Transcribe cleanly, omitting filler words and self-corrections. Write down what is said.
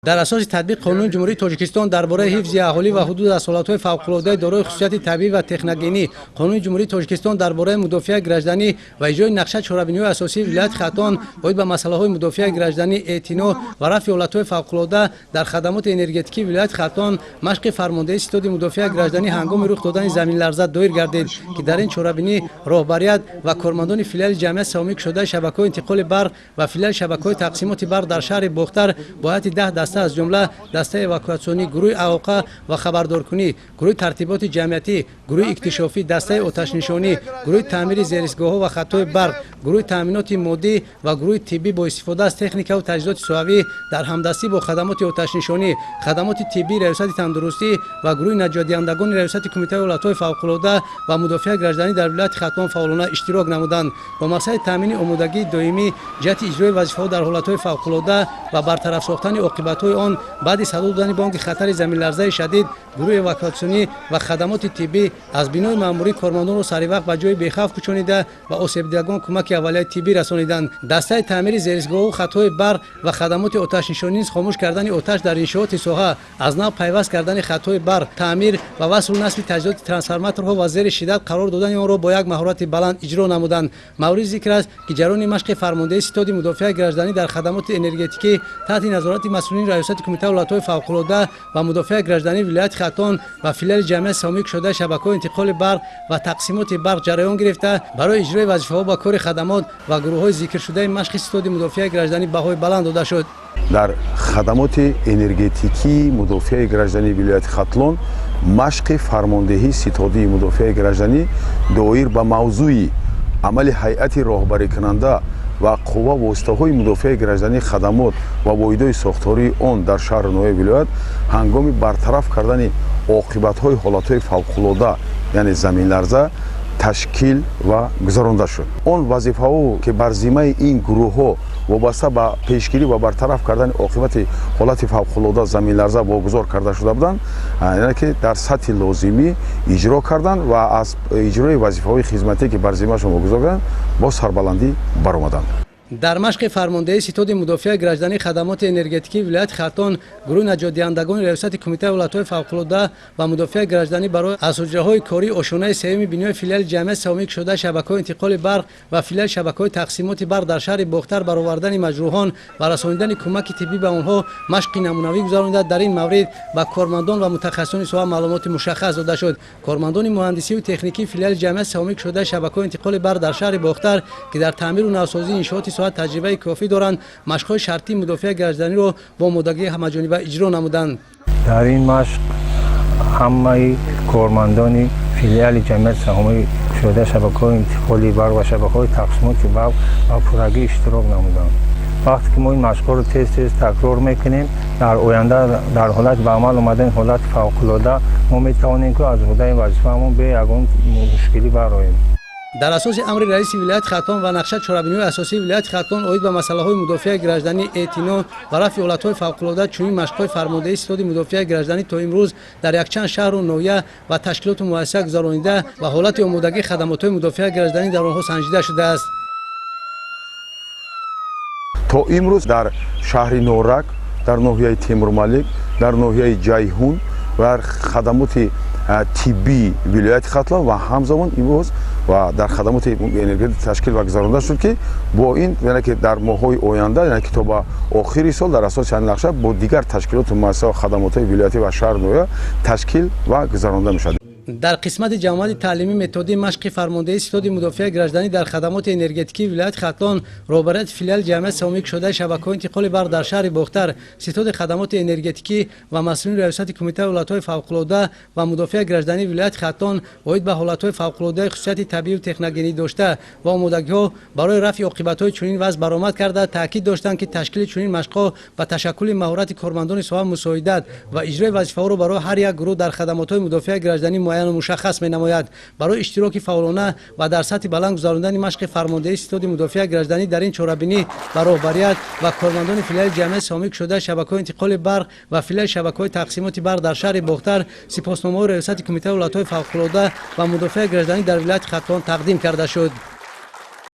Дар асоси татбиқи Қонуни Ҷумҳурии Тоҷикистон «Дар бораи ҳифзи аҳолӣ ва ҳудуд аз ҳолатҳои фавқулодаи дорои хусусияти табиӣ ва техногенӣ», Қонуни Ҷумҳурии Тоҷикистон «Дар бораи мудофиаи гражданӣ» ва иҷрои нақша чорабиниҳои асосии вилояти Хатлон оид ба масъалаҳои мудофиаи гражданӣ, эътино ва рафъи ҳолатҳои фавқулода дар хадамоти энергетикии вилояти Хатлон машқи фармондеҳии ситоди мудофиаи гражданӣ ҳангоми рух додани заминларза доир гардид, ки дар ин чорабинӣ роҳбарият ва кормандони филиали ҷамъияти саҳомӣ кушодаи шабакаҳои интиқоли барқ ва филиали шабакаҳои тақсимоти барқ дар шаҳри Бохтар бо ҳайати 10 даста, аз ҷумла дастаи эвакуатсионӣ, гурӯҳи алоқа ва хабардоркунӣ, гурӯҳи тартиботи ҷамъиятӣ, гурӯҳи иктишофӣ, дастаи оташнишонӣ, гурӯҳи таъмири зеристгоҳҳо ва хатҳои барқ, гурӯҳи таъминоти моддӣ ва гурӯҳи тиббӣ бо истифода аз техникаву таҷҳизоти соҳавӣ дар ҳамдастӣ бо хадамоти оташнишонӣ, хадамоти тиббии Раёсати тандурустӣ ва гурӯҳи наҷотдиҳандагони Раёсати Кумитаи ҳолатҳои фавқулода ва мудофиаи гражданӣ дар вилояти Хатлон фаъолона иштирок намуданд. Бо мақсади таъмини омодагии доимӣ ҷиҳати иҷрои вазифаҳо дар ҳолатҳои фавқулода ва бартараф сохтани оқибатҳои он баъди садо додани бонги хатари заминларзаи шадид, гурӯҳи эвакуатсионӣ ва хадамоти тиббӣ аз бинои маъмурӣ кормандонро саривақт ба ҷои бехавф кӯчонида, ба осебдидагон кӯмаки аввалияи тиббӣ расониданд. Дастаи таъмири зеристгоҳу хатҳои барқ ва хадамоти оташнишонӣ низ хомӯш кардани оташ дар иншооти соҳа, аз нав пайваст кардани хатҳои барқ, таъмир ва васлу насби таҷҳизоти трансформаторҳо ва зери шиддат қарор додани онро бо як маҳорати баланд иҷро намуданд. Мавриди зикр аст, ки ҷараёни машқи фармондеҳии ситоди мудофиаи гражданӣ дар хадамоти энергетикӣ таҳти назорати масъулини Раёсати Кумитаи ҳолатҳои фавқулода ва мудофиаи граждании вилояти Хатлон ва филиали ҷамъияти саҳомии кушодаи шабакаҳои интиқоли барқ ва тақсимоти барқ ҷараён гирифта, барои иҷрои вазифаҳо ба кори хадамот ва гурӯҳҳои зикршудаи машқи ситоди мудофиаи гражданӣ баҳои баланд дода шуд. Дар хадамоти энергетикии мудофиаи граждании вилояти Хатлон машқи фармондеҳии ситодии мудофиаи гражданӣ доир ба мавзӯи амали ҳайати роҳбарикунанда ва қувва воситаҳои мудофиаи граждании хадамот ва воҳидҳои сохтории он дар шаҳру ноҳияи вилоят ҳангоми бартараф кардани оқибатҳои ҳолатҳои фавқулода, яъне заминларза, ташкил ва гузаронда шуд. Он вазифаҳо, ки бар зиммаи ин гурӯҳҳо вобаста ба пешгирӣ ва бартараф кардани оқибати ҳолати фавқулода заминларза вогузор карда шуда буданд, яъне ки дар сатҳи лозимӣ иҷро карданд ва аз иҷрои вазифаҳои хизматие, ки бар зиммаашон вогузор карданд, бо сарбаландӣ баромаданд. Дар машқи фармондеҳии ситоди мудофиаи граждании хадамоти энергетикии вилояти Хатлон гурӯҳи наҷотдиҳандагони Раёсати Кумитаи ҳолатҳои фавқулода ва мудофиаи гражданӣ барои аз ҳуҷраҳои кории ошёнаи сеюми бинои филиали ҷамъияти саҳомии кушодаи шабакаҳои интиқоли барқ ва филиали шабакаҳои тақсимоти барқ дар шаҳри Бохтар баровардани маҷрӯҳон ва расонидани кӯмаки тиббӣ ба онҳо машқи намунавӣ гузаронида, дар ин маврид ба кормандон ва мутахассисони соҳа маълумоти мушаххас дода шуд. Кормандони муҳандисию техникии филиали ҷамъияти саҳомии кушодаи шабакаҳои интиқоли барқ дар шаҳри Бохтар, ки дар таъмиру навсозии иншооти соҳа таҷрибаи кофӣ доранд, машқҳои шартии мудофиаи гражданиро бо омодагии ҳамаҷониба иҷро намуданд. Дар ин машқ ҳамаи кормандони филиали ҷамъияти саҳомии кушодаи шабакаҳои интиқоли барқ ва шабакаҳои тақсимоти барқ ба пуррагӣ иштирок намуданд. Вақте ки мо ин машқҳоро тез тез такрор мекунем, дар оянда дар ҳолати ба амал омадани ҳолати фавқулода мо метавонем, ки аз уҳдаи вазифаамон бе ягон мушкилӣ бароем. Дар асоси амри раиси вилояти Хатлон ва нақша чорабиниҳои асосии вилояти Хатлон оид ба масъалаҳои мудофиаи гражданӣ, эътино ва рафъи ҳолатҳои фавқулода чунин машқҳои фармондеҳии ситоди мудофиаи гражданӣ то имрӯз дар якчанд шаҳру ноҳия ва ташкилоту муассиса гузаронида ва ҳолати омодагии хадамотҳои мудофиаи гражданӣ дар онҳо санҷида шудааст. То имрӯз дар шаҳри Норак, дар ноҳияи Темурмалик, дар ноҳияи Ҷайҳун ва хадамоти тиббии вилояти Хатлон ва ҳамзамон имрӯз ва дар хадамоти энергетик ташкил ва гузаронда шуд, ки бо ин, яъне ки дар моҳҳои оянда, яъне ки то ба охири сол, дар асоси ҳамин нақша бо дигар ташкилоту муассиса ва хадамотҳои вилоятӣ ва шаҳру ноҳия ташкил ва гузаронда мешавад. Дар қисмати ҷамъияти таълимӣ методии машқи фармондеҳии ситоди мудофиаи гражданӣ дар хадамоти энергетикии вилояти Хатлон роҳбарияти филиали ҷамъияти саҳомии кушодаи шабакаҳои интиқоли барқ дар шаҳри Бохтар, ситоди хадамоти энергетикӣ ва масъулини Раёсати Кумитаи ҳолатҳои фавқулода ва мудофиаи граждании вилояти Хатлон оид ба ҳолатҳои фавқулодаи хусусияти табиию техногенӣ дошта ва омодагиҳо барои рафъи оқибатҳои чунин вазъ баромад карда, таъкид доштанд, ки ташкили чунин машқҳо ба ташаккули маҳорати кормандони соҳа мусоидат ва иҷрои вазифаҳоро барои ҳар як гурӯҳ дар хадамотҳои мудофиаи гражданӣ муайяну мушаххас менамояд. Барои иштироки фаъолона ва дар сатҳи баланд гузарондани машқи фармондеҳии ситоди мудофиаи гражданӣ дар ин чорабинӣ ба роҳбарият ва кормандони филиали ҷамъияти саҳомии кушодаи шабакаҳои интиқоли барқ ва филиали шабакаҳои тақсимоти барқ дар шаҳри Бохтар сипосномаҳои Раёсати Кумитаи ҳолатҳои фавқулода ва мудофиаи гражданӣ дар вилояти Хатлон тақдим карда шуд.